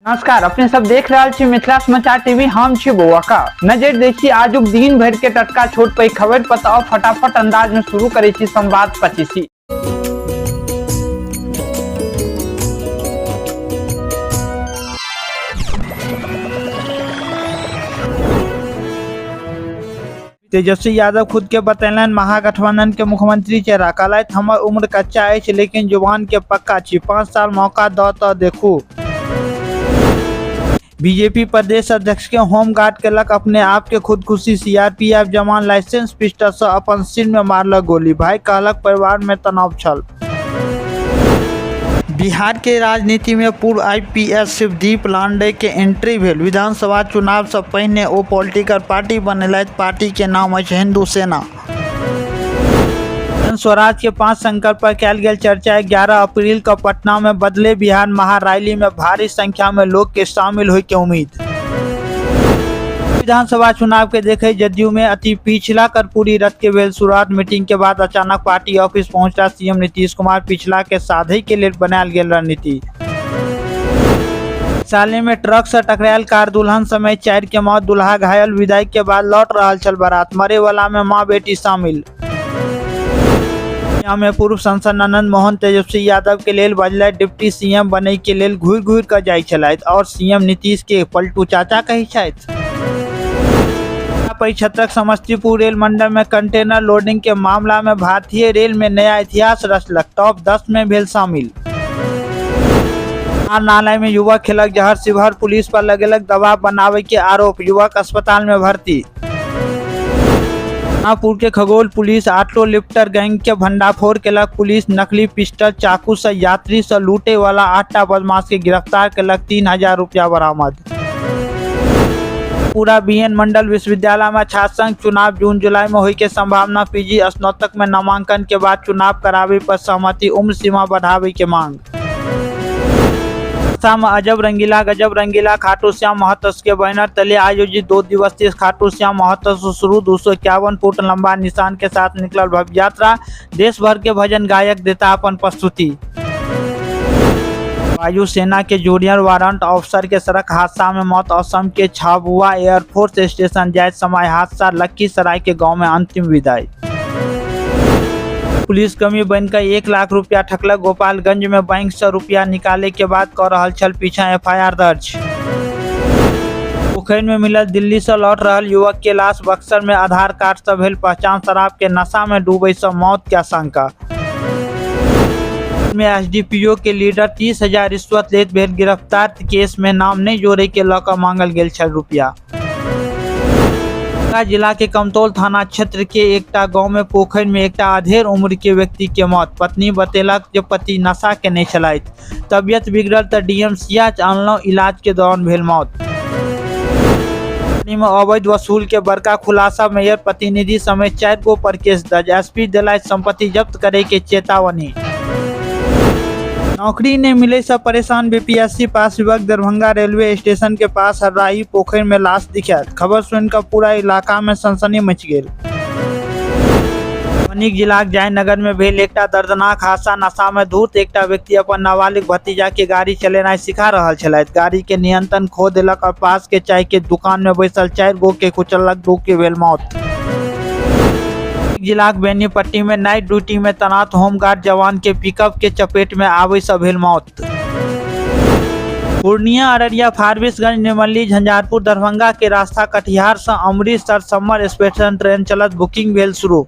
नमस्कार, अपने सब देख रहल छी मिथिला समाचार टीवी। हम छी बौआ का नजर देखी आजुक दिन भर के टटका छोट पैघ खबर पर। तो फटाफट अंदाज में शुरू करे छी संवाद पच्चीसी। तेजस्वी यादव खुद के बतेलनि महागठबंधन के मुख्यमंत्री चेहरा। कहलथि, हमर उम्र कच्चा अछि, लेकिन जुबान के पक्का छी। 5 साल मौका दऽ तऽ देखू। बीजेपी प्रदेश अध्यक्ष के होमगार्ड केलक अपने आप के खुदकुशी। सीआरपीएफ जवान लाइसेंस पिस्टल से अपन सिर में मारलक गोली। भाई कहलक, परिवार में तनाव छल। बिहार के राजनीति में पूर्व आईपीएस शिवदीप लांडे के एंट्री भेल। विधानसभा चुनाव से पहिने ओ पॉलिटिकल पार्टी बनेलथि। पार्टी के नाम अछि हिंदू सेना। जन स्वराज के 5 संकल्प पर कयल गेल चर्चा। 11 अप्रैल के पटना में बदले बिहार महारैली में भारी संख्या में लोग के शामिल होय के उम्मीद। विधानसभा चुनाव के देखे जदयू में अति पिछला कर्पूरी रथ के भेल शुरुआत। मीटिंग के बाद अचानक पार्टी ऑफिस पहुंचला सीएम नीतीश कुमार। पिछला के साधे के लेल बनायल गेल रणनीति। साले में ट्रक से टकरायल कार, दुल्हन समेत 4 के मौत, दुल्हा घायल। विदाई के बाद लौट रहल छल बारात, मरे वाला में मां बेटी शामिल। में पूर्व सांसद आनंद मोहन तेजस्वी यादव के लेल बजलथि, डिप्टी सीएम बनै के लेल घूरि घूरि कऽ जाइ छलथि और सीएम नीतीश के पलटू चाचा कहै छथि। परिक्षेत्रक समस्तीपुर रेल मंडल में कंटेनर लोडिंग के मामला में भारतीय रेल में नया इतिहास रचलक, टॉप 10 में भेल शामिल। नाला में युवक खेलक जहर, शिवहर पुलिस पर लगेलक दबाव बनावे के आरोप, युवक अस्पताल में भर्ती। दानापुर के Khagaul police auto lifter gang के भंडाफोड़ केलक। पुलिस नकली पिस्टल, चाकू से यात्री से लूटे वाला 8टा बदमाश के गिरफ्तार केलक, 3000 रुपया बरामद। पूरा बीएन मंडल विश्वविद्यालय में छात्र संघ चुनाव जून जुलाई में होई के संभावना। पीजी स्नातक में नामांकन के बाद चुनाव करावे पर सहमति, उम्र सीमा बढ़ावे के मांग। में अजब रंगीला गजब रंगीला खाटू श्याम महोत्सव के बैनर तले आयोजित 2 दिवसीय खाटू श्याम महोत्सव शुरू। 251 फुट लंबा निशान के साथ निकलल भव्य यात्रा। देश भर के भजन गायक देता अपन प्रस्तुति। वायुसेना के जूनियर वारंट ऑफिसर के सड़क हादसा में मौत। असम के झाबुआ एयरफोर्स स्टेशन जाए समय हादसा। लखीसराय के गांव में अंतिम विदाई। पुलिसकर्मी बनकर 1 लाख रुपया ठकलक। गोपालगंज में बैंक से रुपया निकाले के बाद कर रहल छल पीछा, एफआईआर दर्ज। पोखरि में मिलल दिल्ली से लौट रहल युवक के लाश। बक्सर में आधार कार्ड से भेल पहचान। शराब के नशा में डूबे से मौत के आशंका। में एसडीपीओ के लीडर 30,000 रिश्वत लेत भेल गिरफ्तार। केस में नाम नहीं जोड़े के लऽ कऽ मांगल गेल छल रुपया। जिला के कमतौल थाना क्षेत्र के एकटा गांव में पोखरि में एकटा अधेड़ उम्र के व्यक्ति के मौत। पत्नी बतेलक जे पति नशा केने छलथि, तबियत बिगड़ल तऽ डीएमसीएच आनलहुं, इलाज के दौरान भेल मौत। में अवैध वसूल के बड़का खुलासा, मेयर प्रतिनिधि समेत 4 गो पर केस दर्ज। एसपी देलथि संपत्ति जब्त करे के चेतावनी। नौकरी नहीं मिले से परेशान बीपीएससी पास युवक दरभंगा रेलवे स्टेशन के पास हर्राही पोखरि में लाश दिखायल। खबर सुनकर पूरा इलाका में सनसनी मच गेल। मधुबनी जिलाक जयनगर में भेल एकटा दर्दनाक हादसा। नशा में धूत एकटा व्यक्ति अपन नाबालिग भतीजा के गाड़ी चलेनाइ सिखा रहल छलथि। गाड़ी के नियंत्रण खो देलक और पास के चाय के दुकान में बैसल 4 गो के कुचललक, 2 के भेल मौत। जिलाक बेनीपट्टी में नाइट ड्यूटी में तैनात होमगार्ड जवान के पिकअप के चपेट में आबय से भेल मौत। पूर्णिया, अररिया, फारबिसगंज, निर्मली, झंझारपुर, दरभंगा के रास्ता कटिहार से अमृतसर समर स्पेशल ट्रेन चलत, बुकिंग भेल शुरू।